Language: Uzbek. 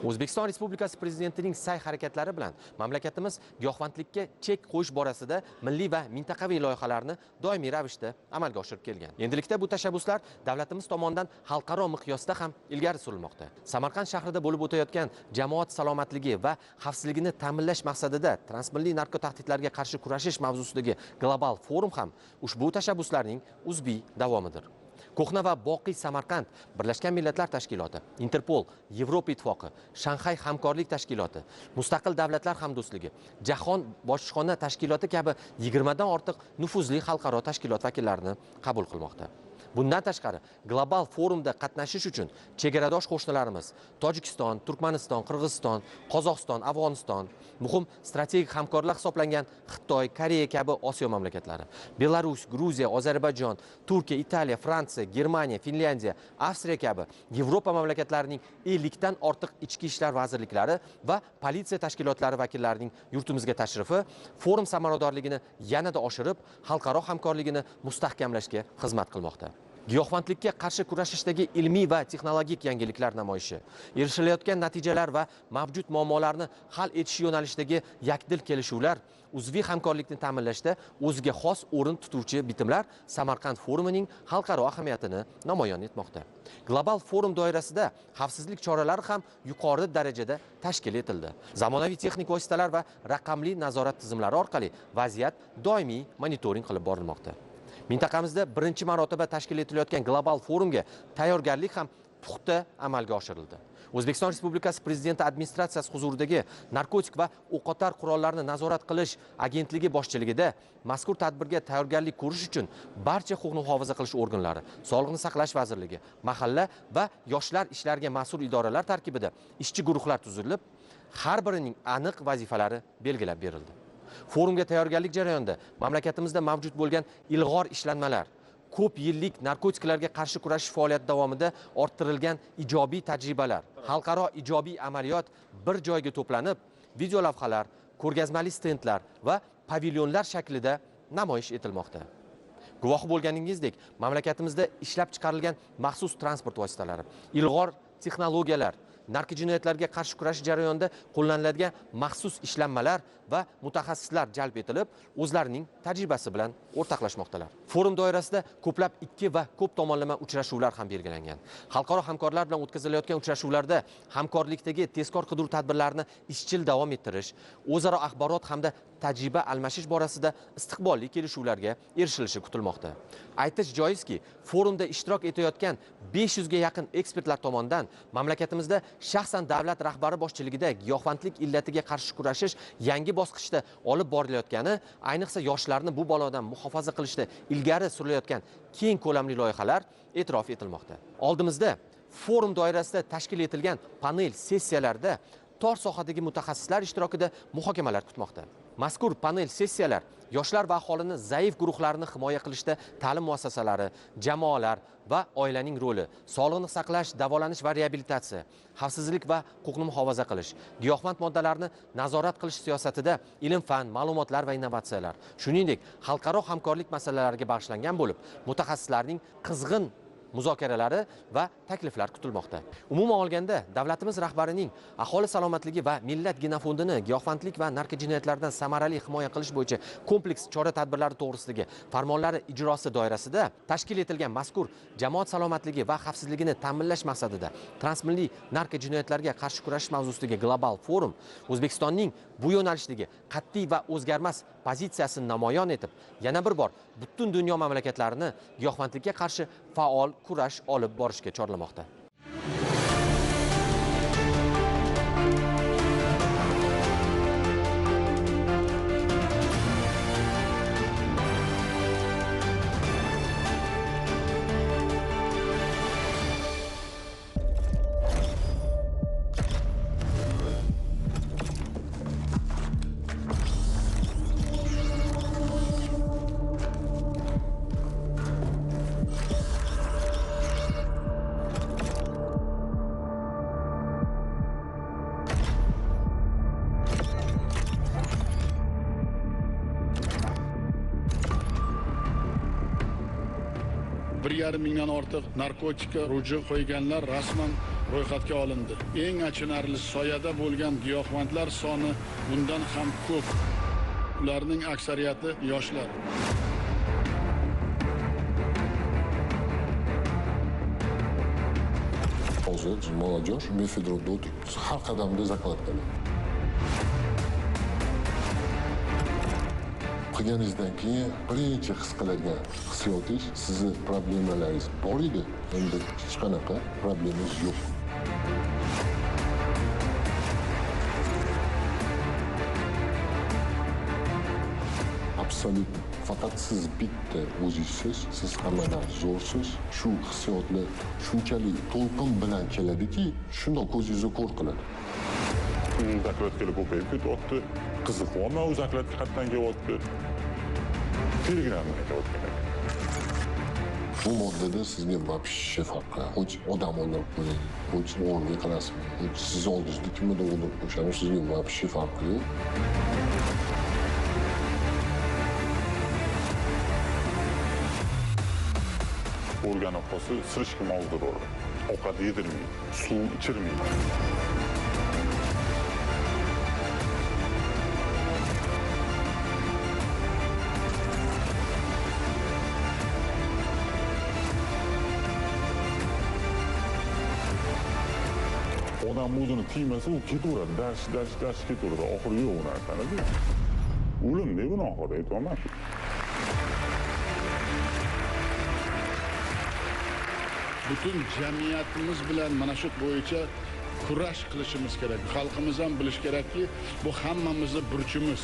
O'zbekiston Respublikasi Prezidentining sa'y-harakatlari bilan mamlakatimiz giyohvandlikka chek qo'yish borasida milliy va mintaqaviy loyihalarni doimiy ravishda amalga oshirib kelgan. Endilikda bu tashabbuslar davlatimiz tomonidan xalqaro miqyosda ham ilgari surilmoqda. Samarqand shahrida bo'lib o'tayotgan jamoat salomatligi va xavfsizligini ta'minlash maqsadida transmilliy narkotahdidlarga qarshi kurashish mavzusidagi global forum ham ushbu tashabbuslarning uzviy davomidir. Ko'hna va boqiy Samarqand Birlashgan Millatlar Tashkiloti, Interpol, Yevropa Ittifoqi, Shanxay hamkorlik tashkiloti, Mustaqil davlatlar hamdo'stligi, Jahon bojxona tashkiloti kabi 20 dan ortiq nufuzli xalqaro tashkilot vakillarini qabul qilmoqda. Bundan tashqari, global forumda qatnashish uchun chegaradosh qo'shnilarimiz Tojikiston, Turkmaniston, Qirg'iziston, Qozog'iston, Afg'oniston, muhim strategik hamkorlar hisoblangan Xitoy, Koreya kabi Osiyo mamlakatlari, Belarus, Gruziya, Ozarbayjon, Turkiya, Italiya, Fransiya, Germaniya, Finlyandiya, Avstriya kabi Yevropa mamlakatlarining 50 dan ortiq ichki ishlar vazirliklari va politsiya tashkilotlari vakillarining yurtimizga tashrifi forum samaradorligini yanada oshirib, xalqaro hamkorligini mustahkamlashga xizmat qilmoqda. Giyohvandlikka qarshi kurashishdagi ilmiy va texnologik yangiliklar namoyishi, erishilayotgan natijalar va mavjud muammolarni hal etish yo'nalishidagi yakdil kelishuvlar, uzviy hamkorlikni ta'minlashda o'ziga xos o'rin tutuvchi bitimlar Samarqand forumining xalqaro ahamiyatini namoyon etmoqda. Global forum doirasida xavfsizlik choralari ham yuqori darajada tashkil etildi. Zamonaviy texnik vositalar va raqamli nazorat tizimlari orqali vaziyat doimiy monitoring qilib borilmoqda. Mintaqamizda birinchi marotaba tashkil etilayotgan global forumga tayyorgarlik ham puxta amalga oshirildi. O'zbekiston Respublikasi Prezidenti administratsiyasi huzuridagi narkotik va o'qotar qurollarni nazorat qilish agentligi boshchiligida mazkur tadbirga tayyorgarlik ko'rish uchun barcha huquqni muhofaza qilish organlari, Sog'liqni saqlash vazirligi, mahalla va yoshlar ishlariga mas'ul idoralar tarkibida ishchi guruhlar tuzilib, har birining aniq vazifalari belgilab berildi. Forumga tayyorgarlik jarayonida mamlakatimizda mavjud bo'lgan ilg'or ishlanmalar, ko'p yillik narkotiklarga qarshi kurashish faoliyati davomida orttirilgan ijobiy tajribalar, xalqaro ijobiy amaliyot bir joyga to'planib, videolavhalar, ko'rgazmali stendlar va pavilyonlar shaklida namoyish etilmoqda. Guvohi bo'lganingizdek, mamlakatimizda ishlab chiqarilgan maxsus transport vositalari, ilg'or texnologiyalar, narkojinoyatlarga qarshi kurashish jarayonida qo'llaniladigan maxsus ishlanmalar va mutaxassislar jalb etilib, o'zlarining tajribasi bilan o'rtoqlashmoqdalar. Forum doirasida ko'plab ikki va ko'p tomonlama uchrashuvlar ham belgilangan. Xalqaro hamkorlar bilan o'tkazilayotgan uchrashuvlarda hamkorlikdagi tezkor qidiruv tadbirlarini izchil davom ettirish, o'zaro axborot hamda tajriba almashish borasida istiqbolli kelishuvlarga erishilishi kutilmoqda. Aytish joizki, forumda ishtirok etayotgan 500 ga yaqin ekspertlar tomonidan mamlakatimizda shaxsan davlat rahbari boshchiligida giyohvandlik illatiga qarshi kurashish yangi bosqichda olib borilayotgani, ayniqsa yoshlarni bu balodan muhofaza qilishda ilgari surilayotgan keng ko'lamli loyihalar e'tirof etilmoqda. Oldimizda forum doirasida tashkil etilgan panel sessiyalarda tor sohadagi mutaxassislar ishtirokida muhokamalar kutmoqda. Mazkur panel sessiyalar yoshlar va aholini zaif guruhlarini himoya qilishda ta'lim muassasalari, jamoalar va oilaning roli, sog'liqni saqlash, davolanish va reabilitatsiya, xavfsizlik va huquqni muhofaza qilish, giyohvand moddalarni nazorat qilish siyosatida ilm-fan, ma'lumotlar va innovatsiyalar, shuningdek, xalqaro hamkorlik masalalariga bag'ishlangan bo'lib, mutaxassislarning qizg'in muzokaralari va takliflar kutilmoqda. Umuman olganda, davlatimiz rahbarining aholi salomatligi va millat genofondini giyohvandlik va narkojinoyatlardan samarali himoya qilish bo'yicha kompleks chora-tadbirlari to'g'risidagi farmonlari ijrosi doirasida tashkil etilgan mazkur jamoat salomatligi va xavfsizligini ta'minlash maqsadida transmilliy narkojinoyatlarga qarshi kurashish mavzusidagi global forum O'zbekistonning bu yo'nalishdagi qat'iy va o'zgarmas pozitsiyasini namoyon etib, yana bir bor butun dunyo mamlakatlarini giyohvandlikka qarshi faol kurash olib borishga chorlamoqda. Bir yarim mingdan ortiq narkotikka ruju qo'yganlar rasman ro'yxatga olindi. Eng achinarlisi, soyada bo'lgan giyohvandlar soni bundan ham ko'p. Ularning aksariyati yoshlar. Hozir молодежь mefedronda o'tiribmiz. Har qadamda закладка lar. Qilganingizdan keyin birinchi his qiladigan hissiyotingiz, sizni problemalaringiz bor edi, endi hech qanaqa problemangiz yo'q. Absolyut. Faqat siz bitta o'zingizsiz, siz hammadan zo'rsiz. Shu hissiyotlar shunchalik to'lqin bilan keladiki, shundoq ko'zingizni ko'r qiladi. Закладка lar ko'payib ketyapti. Qiziqyapman, u закладка qayerdan kelyapti? Telegramdan kelyapti. Bu moddada sizga вообще farqi yo'q. Хоть odam o'ldirib qo'ying, хоть o'g'irlik qilasizmi, хоть siz oldingizda kimnidir o'ldirib qo'yishadi, sizga вообще farqi yo'q. O'rganib qolsa, sirishkim og'ziraveradi. Ovqat yedirmaydi, suv ichirmaydi. Odam o'zini tiymasa, u ketaveradi, dash, dash, dash ketaveradi. Oxiri yo'q u narsani. O'lim deb buni oxiri aytyapman. Butun jamiyatimiz bilan mana shu bo'yicha kurash qilishimiz kerak. Xalqimiz ham bilish kerakki, bu hammamizni burchimiz.